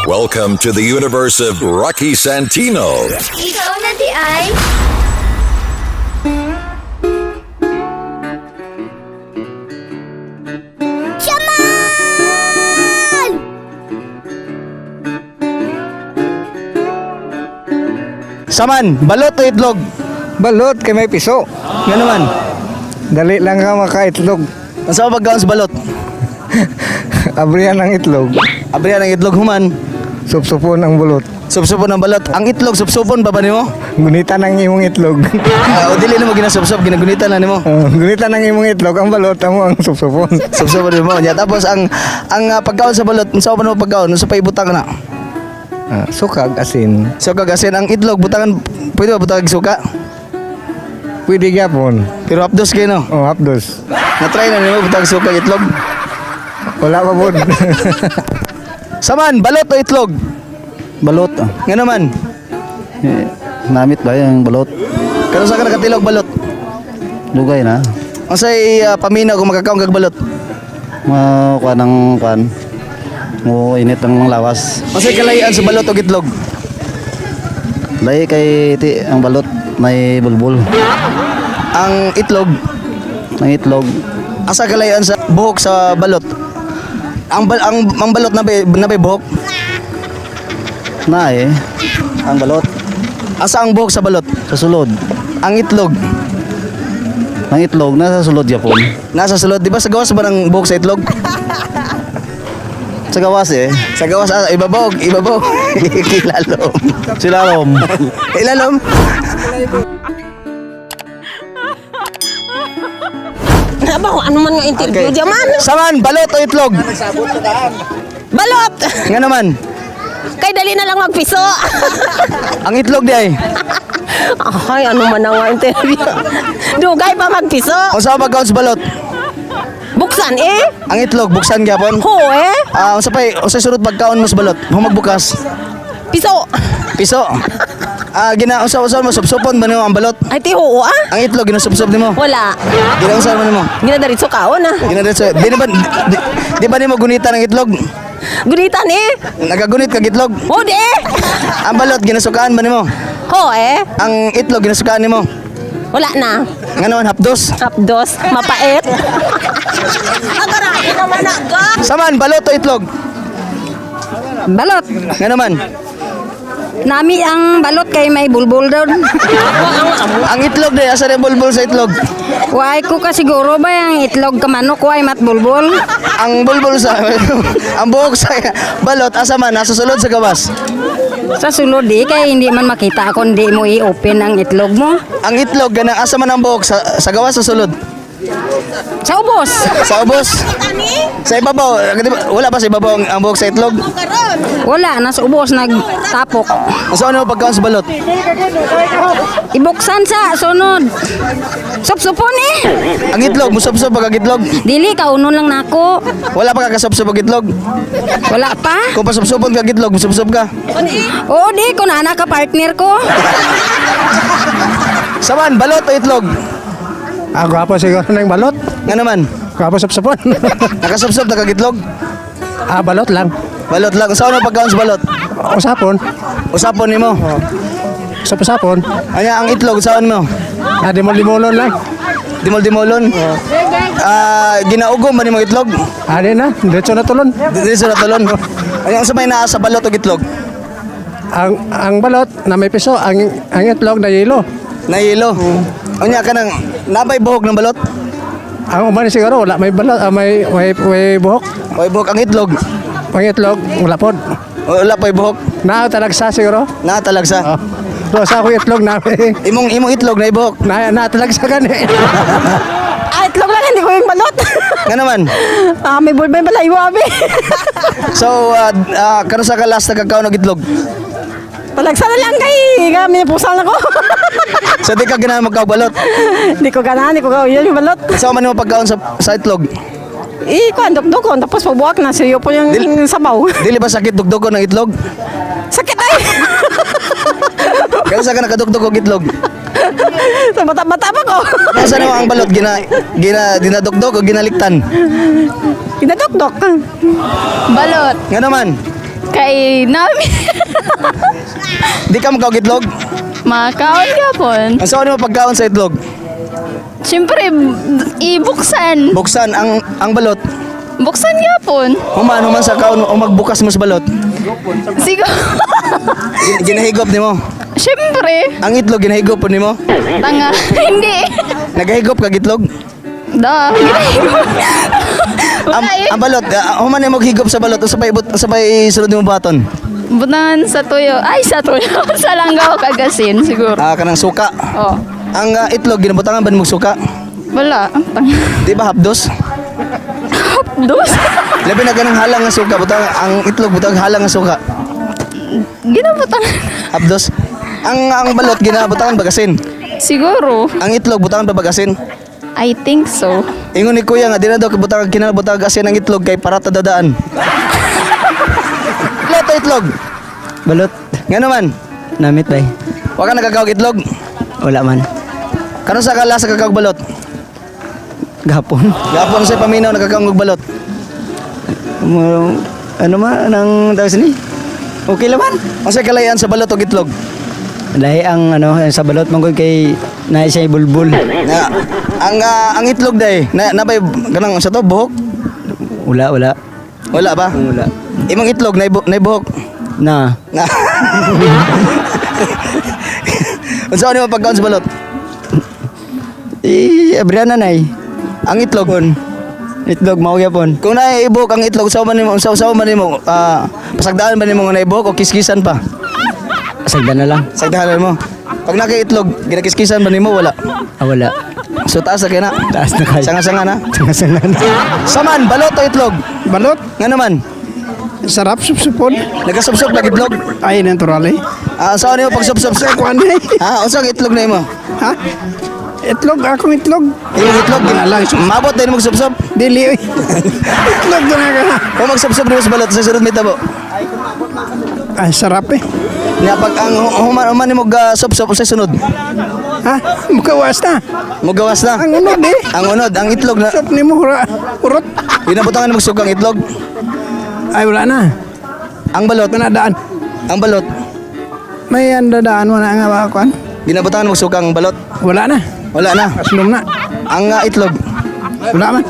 Welcome to the universe of Rocky Santino. Ikaw na di ay. Shaman! Saman, balot o itlog? Balot kay may piso. Nga naman. Dali lang ka makaitlog. Ang sa pagkaon sa balot? Abrihan ang itlog. Abrihan ang itlog human. Supsupon ang bulot. Supsupon ang balot. Ang itlog, supsupon ba ba nimo? Gunitan ang imong itlog. Ah, o dili nimo ginasupsup, ginagunitan na nimo. Oh, gunitan ang imong itlog, ang balot amo ang supsupon. Supsupon nimo. Nya tapos ang pagkaon sa balot, unsa pa nimo pagkaon? Unsa pa ibutang na? Ah, sukag asin. So kagasin ang itlog, butangan pwede ba butang suka? Pwede gyapon. Pero hapdos kayo no. Oh, hapdos. Na-try na nimo butang suka ang itlog. Wala pa pod. Saman, balot o itlog? Balot. Nga naman. Eh, namit ba yung balot? Karon sa ka nakatilog balot? Lugay na. Unsay paminaw kung makakaon kag balot? Makuha ng kuan. Mo init ang mga lawas. Unsay kalahian sa balot og itlog? Lahi kay ti ang balot may bulbul. Ang itlog, Ang itlog asa kalahian sa buhok sa balot? Ang balot na bay buhok? na eh. Ang balot Asa ang buhok sa balot? sa sulod. Ang itlog Ang itlog nasa sulod yapon. nasa sulod, di ba sa gawas ba ng buhok sa itlog? Sa gawas eh. Sa gawas ah, ibabaw, ibabaw. Ilalom. Silalom. Ilalom. Aba, kung ano man nga interview okay. Man. Saman, balot o itlog? Balot! Nga naman. Kay dali na lang magpiso. Ang itlog di ay. Ay, ano man ang nga interview. Dugay pa magpiso. Unsa ba pagkaon sa balot? Buksan eh. Ang itlog buksan gyapon. Ho eh. Ah, unsa pay unsa surot pagkaon mo sa balot? Humagbukas. Piso. Piso. Ah, gina unsa unsa mo supsupon ba nimo ang balot? Ay, ti ho ah. Ang itlog ginasupsop nimo. Wala. Ginaunsa man nimo? Ginadiretso kaon ah. Ginadiretso. Di na ba di ba nimo gunitan ang itlog? Gunitan eh. Nagagunit kag itlog. Ho di eh. Ang balot ginasukaan ba nimo? Ho eh. Ang itlog ginasukaan nimo. Wala na. Nga naman hapdos. Hapdos. Mapait. Agarain naman na ga. Saman balot o itlog? Balot. Nga naman. Nami ang balot kay may bulbul doon. Ang itlog di asa rin bulbul sa itlog? Way ko ka siguro ba ang itlog ka manok way mat bulbul. Ang bulbul sa ang buhok sa balot asa man nasa sulod sa gawas. Sa sulod di kay hindi man makita kung di mo i-open ang itlog mo. Ang itlog ganang asa man ang buhok sa gawas sa sulod. Sa ubos. Sa ubos. Sa ibabaw, di ba- wala ba sa ibabaw ang buhok sa itlog? Wala nasa ubos nagtapok. Sa ano pagkaon sa balot? Ibuksan sa sunod. Supsupon eh. Ang itlog, musubsob pag itlog. Dili kaunon lang nako. Wala pa kakasubsob og itlog. Wala pa. Kung pasubsobon ka itlog, musubsob ka. Oo di ko na ka partner ko. Saman, balot o itlog? Ah, gwapo siguro ng balot. Nga naman, Gwapo sapsapon. nakasubsob na kag itlog. Ah, balot lang. Balot lang. Sa ano pagkaon sa balot? Usapon. Usapon nimo. Usap-usapon. Anya ang itlog saan mo? Ah, dimol-dimolon lang. Dimol-dimolon. Ah, ginaugom ba nimo itlog? Ah, di na. Diretso na tulon. Dili sa talon. Anya ang sabay naa sa balot og itlog? Ang balot na may piso, ang itlog na yelo. Nahilo. Unya ka nang nabay buhok ng balot? Ang uban siguro wala may balot, ah, may buhok. May buhok ang itlog. Ang itlog wala pod. Wala pa'y buhok. Na talagsa siguro. Natalagsa. Oh. Rosa ko itlog na Imong itlog na buhok. na natalagsa gani. Ah, itlog lang, hindi ko yung balot. Nga naman. Ah, may bulbay balayo abi. So, karon sa ka last nagkakaon og itlog. Palagsa na lang kay kami pusal ako. So di ka ganahan magkaog balot. Hindi ko ganahan, hindi ko gawin yung balot. Sa man mo pagkaon sa itlog? Eh, kuan dukdukon tapos pagbuwak na siyo po yung sabaw. Dili ba sakit dugdugon ng itlog? Sakit ay. Karon sa ka nakadugdog og itlog? Sa bata-bata pa ko. Asa naman ang balot gina gina dinadugdog o ginaliktan? Kinadukdok. Balot. Nga naman. Kay nami. Di ka magkaog itlog? Makaon gapon. Ang saan mo pagkaon sa itlog? Siyempre, ibuksan. Buksan ang balot. Buksan gapon. Human human sa kaon o magbukas mo sa balot. Siguro. Ginahigop nimo. Siyempre. Ang itlog ginahigop po nimo. Tanga. Hindi. Nagahigop kag itlog. Da. Ang, Wala eh. ang balot, human nimo higop sa balot, usa pay usa pay sulod nimo baton. Butangan sa tuyo. Ay, sa tuyo. Sa langgaw kagasin, siguro. Ah, kanang suka. Oh. Ang itlog ginabutangan ba nimo suka? Wala. Ang tanga. Di ba hapdos? Dos. Labi na ganang halang nga suka, butang ang itlog butang halang nga suka. Ginabutangan. Hapdos. Ang balot ginabutangan bagasin. Siguro. Ang itlog butangan pa bagasin. I think so. Ingon ni kuya nga di na daw kabutang kinabutang asin ang itlog kay para tadadaan. Balot o itlog? Balot. Nga naman, Namit bay. wa ka nagkakaog itlog. Wala man. Karon sa kala sa kakaog balot? Gapon. Gapon sa paminaw nagkakaog og balot. Ano man anang tawag sini? Okay laman. Unsay kalayan sa balot og itlog? Lahi ang ano ang sa balot manggod kay na siya bulbul. Na, ang itlog day, na nabay kanang sa to buhok? Wala, wala. Wala ba? Wala. Imong itlog na buhok. Na. Na. Unsa ni mo pagkaon sa balot? Eh, abrihan na nay. Ang itlog. Itlog mao gyapon. Kung naibuhok ang itlog, sa man nimo, sa man nimo, pasagdaan ba nimo nga naibuhok o kiskisan pa? Sagdan na lang. Sagdahan mo. Pag nakaitlog, ginakiskisan ba nimo wala? Ah, wala. So taas na kay na. Taas na kayo. Sanga-sanga na. Sanga-sanga na. Saman, balot o itlog? Balot. Nga naman, Sarap supsupon. nagasupsop na itlog. Ay, natural eh. Ah, saan nimo pagsupsop? Sa kuan eh. Ha, unsa ang itlog na imo? Ha? Itlog, akong itlog. Imong itlog, Wala, mabot din mo magsupsop. Dili eh. Itlog na ka. Kung magsupsop nimo sa balot, sa sunod may tabo. Ay, sarap eh. Nga pag ang human human nimo ga supsop sa sunod, Ha? Mukawas na. mugawas na. Ang unod eh. Ang unod, ang itlog na Sup ni mo, urot. ginabutangan mo sugang itlog. Ay, wala na. Ang balot, Manadaan. ang balot, May andadaan mo na nga ba kuan? ginabutangan mo sukang balot. Wala na. Wala na. Aslom na. Ang itlog, Wala man.